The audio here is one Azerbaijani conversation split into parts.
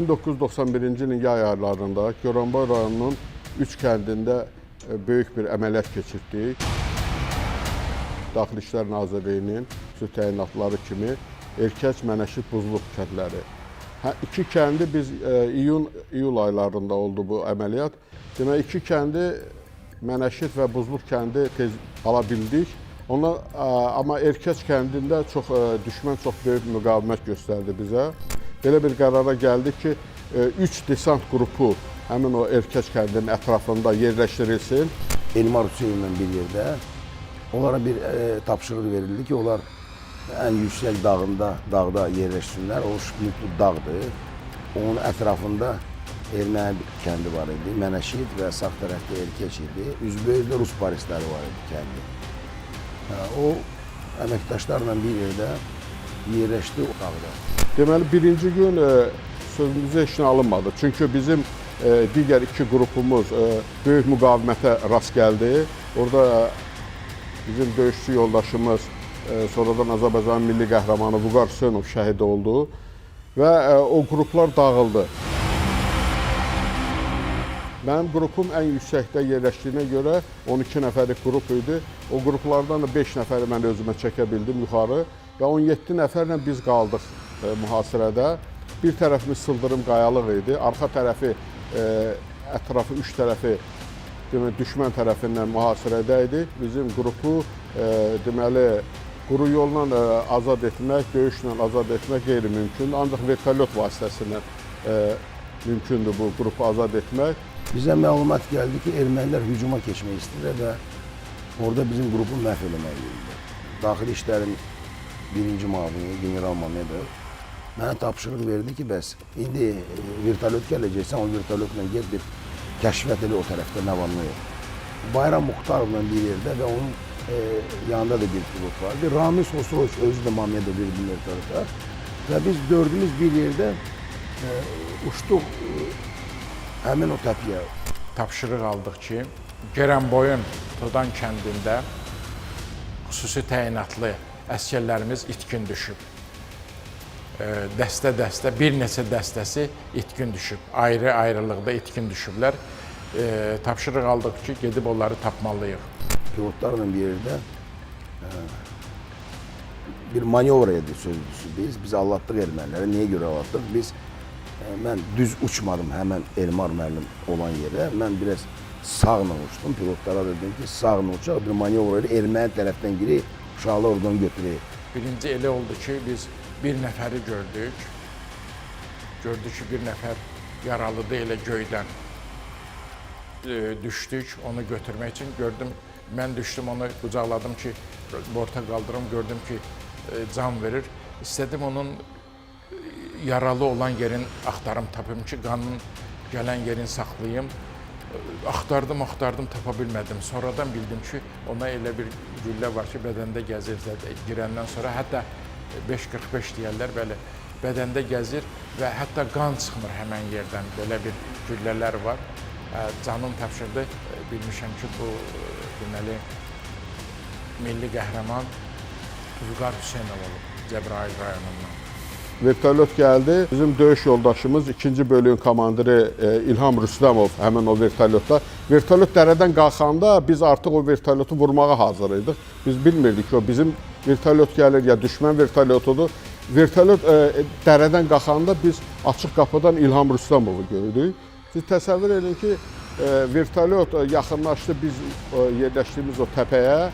1991-ci ilin yay aylarında Goranboy rayonunun 3 kəndində böyük bir əməliyyat keçirtdik. Daxili İşlər Nazirliyinin xüsusi təyinatları kimi Erkəç, Mənəşit, Buzluq kəndləri. Hə, iki kəndi biz iyun, iyul aylarında oldu bu əməliyyat. Demək, iki kəndi, Mənəşit və Buzluq kəndi tez ala bildik. Ona amma Erkəç kəndində çox düşmən çox böyük müqavimət göstərdi bizə. Belə bir qərara gəldik ki, 3 desant qrupu həmin o Erkəç kəndinin ətrafında yerləşdirilsin. Elmar Hüseynlə bir yerdə onlara bir tapşırıq verildi ki, onlar ən yüksək dağda yerləşsinlər. O Şpilutlu dağdır. Onun ətrafında erməni kəndi var idi. Mənəşit və sağ tərəfdə Erkeç idi. Üzbəüzdə Rus parisləri var idi kəndi. Hə, o əməkdaşlarla bir yerdə yerləşdi o dağda. Deməli, birinci gün sözümüzə heç nə alınmadı. Çünki bizim digər iki qrupumuz böyük müqavimətə rast gəldi. Orada bizim döyüşçü yoldaşımız, sonradan Azərbaycanın milli qəhrəmanı Vüqar Hüseynov şəhid oldu və o qruplar dağıldı. Mənim qrupum ən yüksəkdə yerləşdiyinə görə 12 nəfərlik qrup idi. O qruplardan da 5 nəfəri mən özümə çəkə bildim yuxarı və 17 nəfərlə biz qaldıq mühasirədə. Bir tərəfimiz sıldırım qayalıq idi, arxa tərəfi, ətrafı, üç tərəfi deməli, düşmən tərəfindən mühasirədə idi. Bizim qrupu deməli, quru yolla azad etmək, döyüşlə azad etmək qeyri-mümkündür. Ancaq vertolyot vasitəsilə mümkündür bu qrupu azad etmək. Bizə məlumat gəldi ki, ermənilər hücuma keçmək istəyirlər və orada bizim qrupu məhv eləmək istəyirlər. Daxili İşlərin birinci müavini General Mamedov mənə tapşırıq verdi ki, bəs indi vertolyot gələcəksən, o vertolyotla get bir kəşfiyyat elə o tərəfdə nə var, nə yox. Bayram Muxtarovla bir yerdə və onun yanında da bir pilot vardı. Ramiz Xosroviç özü də Mamedov bir vertolyota və biz dördümüz bir yerdə uçduq həmin o təpiyə. Tapşırıq aldıq ki, Gerənboyun Todan kəndində xüsusi təyinatlı əsgərlərimiz itkin düşüb. Dəstə-dəstə, bir neçə dəstəsi itkin düşüb. Ayrı-ayrılıqda itkin düşüblər. Tapşırıq aldıq ki, gedib onları tapmalıyıq. Pilotlarla bir yerdə bir manevra idi sözlüsü biz. Biz allatdıq erməniləri. Niyə görə allatdıq? Biz mən düz uçmadım həmən Elmar müəllim olan yerə. Mən biraz sağla uçdum. Pilotlara dedim ki, sağla uçaq, bir manevra ilə erməni tərəfdən girək, uşaqlar oradan götürək. Birinci elə oldu ki, biz bir nəfəri gördük. Gördük ki, bir nəfər yaralıdır elə göydən. Düşdük onu götürmək üçün. Gördüm, mən düşdüm, onu qucaqladım ki, borta qaldırım, gördüm ki, can verir. İstədim onun yaralı olan yerin axtarım, tapım ki, qanın gələn yerin saxlayım. Axtardım, axtardım, tapa bilmədim. Sonradan bildim ki, ona elə bir güllə var ki, bədəndə gəzir, girəndən sonra hətta 5.45 deyərlər, belə bədəndə gəzir və hətta qan çıxmır həmən yerdən. Belə bir güllələr var. Canım tapşırdı. Bilmişəm ki, bu deməli milli qəhrəman Vüqar Hüseynov olub Cəbrayıl rayonundan. Vertolyot gəldi. Bizim döyüş yoldaşımız, 2-ci bölüyün komandiri İlham Rüstəmov həmin o vertolyotda. Vertolyot dərədən qalxanda biz artıq o vertolyotu vurmağa hazır idik. Biz bilmirdik ki, o bizim vertolyot gəlir ya düşmən vertolyotudur. Vertolyot dərədən qalxanda biz açıq qapıdan İlham Rüstəmovu gördük. Siz təsəvvür edin ki, vertolyot yaxınlaşdı biz yerləşdiyimiz o təpəyə,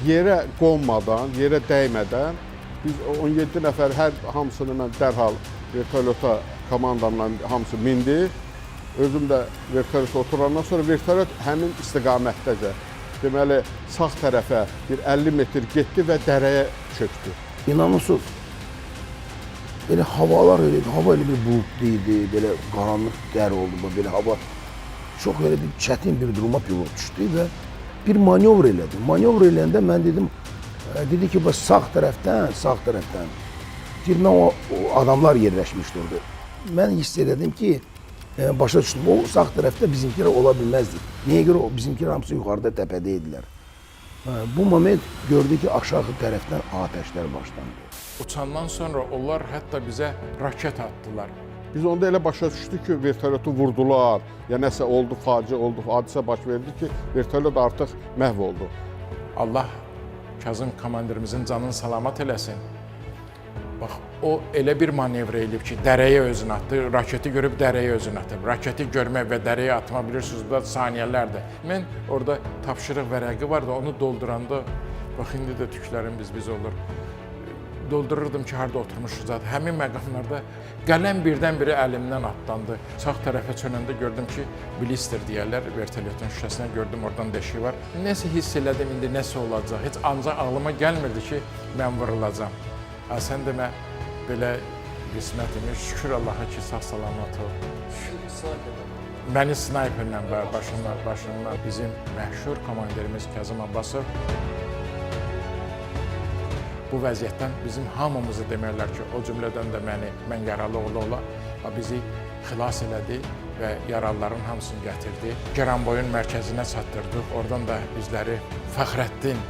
yerə qonmadan, yerə dəymədən biz 17 nəfər hər hamısını mən dərhal vertolyota komandamla hamısı mindi. Özüm də vertolyota oturandan sonra vertolyot həmin istiqamətdəcə, deməli, sağ tərəfə bir 50 metr getdi və dərəyə çökdü. İnanırsınız, belə havalar elə, hava elə bir buludlu idi, belə qaranlıq dər oldu, belə hava çox elə bir çətin bir duruma pilot düşdü və bir manevr elədi. Manevr eləyəndə mən dedim, dedi ki, bax sağ tərəfdən, sağ tərəfdən. Deyir, mən o adamlar yerləşmişdi orada. Mən hiss elədim ki, başa düşdüm, o sağ tərəfdə bizimkilər ola bilməzdi. Niyə görə? O bizimkilər hamısı yuxarıda təpədə idilər. Bu moment gördü ki, aşağı tərəfdən atəşlər başlandı. Uçandan sonra onlar hətta bizə raket atdılar. Biz onda elə başa düşdük ki, vertolyotu vurdular, ya nəsə oldu, faciə oldu, hadisə baş verdi ki, vertolyot artıq məhv oldu. Allah Kazım komandirimizin canını salamat eləsin. Bax, o elə bir manevr eləyib ki, dərəyə özünü atdı, raketi görüb dərəyə özünü atıb. Raketi görmək və dərəyə atma bilirsiniz, bu da saniyələrdir. Mən orada tapşırıq vərəqi vardı, onu dolduranda, bax indi də tüklərim biz-biz olur. Doldururdum ki, harda oturmuşuq zat. Həmin məqamlarda qələm birdən-birə əlimdən atlandı. Sağ tərəfə çönəndə gördüm ki, blister deyərlər, vertolyotun şüşəsinə gördüm, oradan deşik var. Nəsə hiss elədim, indi nəsə olacaq. Heç ancaq ağlıma gəlmirdi ki, mən vurulacam. Ha, sən demə, belə qismət imiş. Şükür Allaha ki, sağ-salamat ol. Məni snayperlə başımdan bizim məşhur komandirimiz Kazım Abbasov bu vəziyyətdən bizim hamımızı demək olar ki, o cümlədən də məni, mən yaralı ola-ola bizi xilas elədi və yaralıların hamısını gətirdi. Geranboyun mərkəzinə çatdırdıq. Oradan da bizləri Fəxrəddin,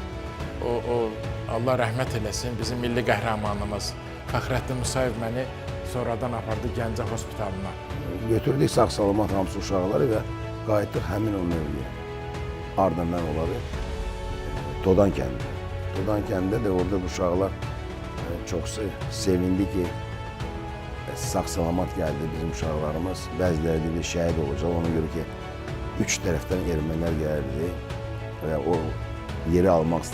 o Allah rəhmət eləsin, bizim milli qəhrəmanımız Fəxrəddin Musayev məni sonradan apardı Gəncə hospitalına. Götürdük sağ-salamat hamısı uşaqları və qayıtdıq həmin o mövqeyə. Harda mən oları Todan kəndində. Todan kəndində də orada bu uşaqlar çoxsu sevindi ki, sağ-salamat gəldi bizim uşaqlarımız. Bəziləri dedi şəhid olacaq. Ona görə ki, üç tərəfdən ermənilər gəlirdi və o yeri almaq